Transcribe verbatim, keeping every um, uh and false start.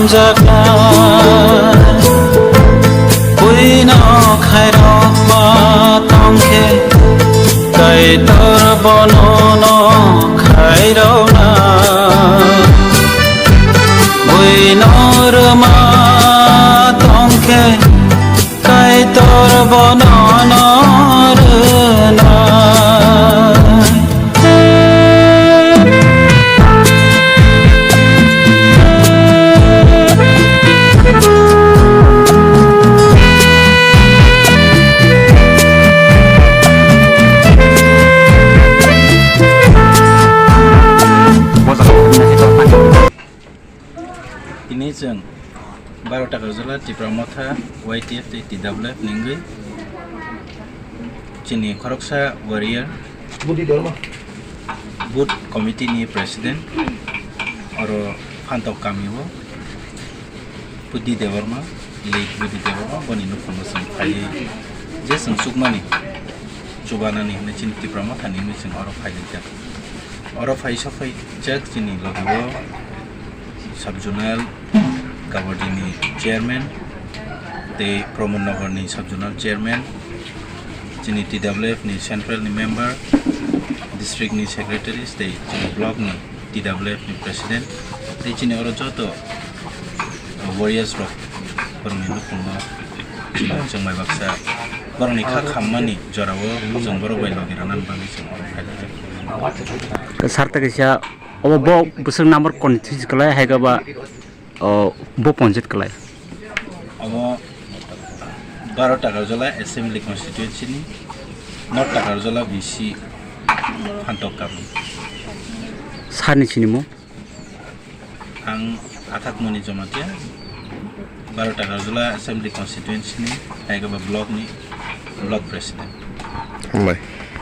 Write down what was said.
Jaga buino khairokma tongkhe, Kaitor bono no khairokna. Buino rwma tongkhe, Kaitor bono no rwnai. Tini chwng Baro Takarjala Tipra Motha Y T F tei T W F ni wngwi chini khoroksa warrior Budi Debbarma, Booth Committee ni President, oro Phantok kami o Budi Debbarma, late Budi Debbarma, boni nukhungo chwng phaiwi je chwng chukmani chubanani hwnwi chini Tipra Motha ni wngwi chwng oro phailaijak. Oro phai sokphaijak chini logi o Sub-zonal Kabardini chairman, tei Pramod Nagarni sub-zonal chairman, chini T W F ni central ni member, district ni secretaries, tei chini block ni T W F ni president, tei chini oro joto, uh, warriors rok, borokni nukhungo chini chwngbai baksa borokni kha khammani jorao chwng borok bai logi rwnani bagwi chwng oro phailaijak. Sir, ta kaisa obo bo bwswk number constituency kwlai, hai khe ba, o, bo ponchayat kwlai. Omo Baro Takarjala Assembly Constituency ni North Takarjala V C Phantok kami. Sir ni sinimung? Ang Athak Moni Jamatia, Baro Takarjala Assembly Constituency ni, hai khe ba block ni block president. Hambai.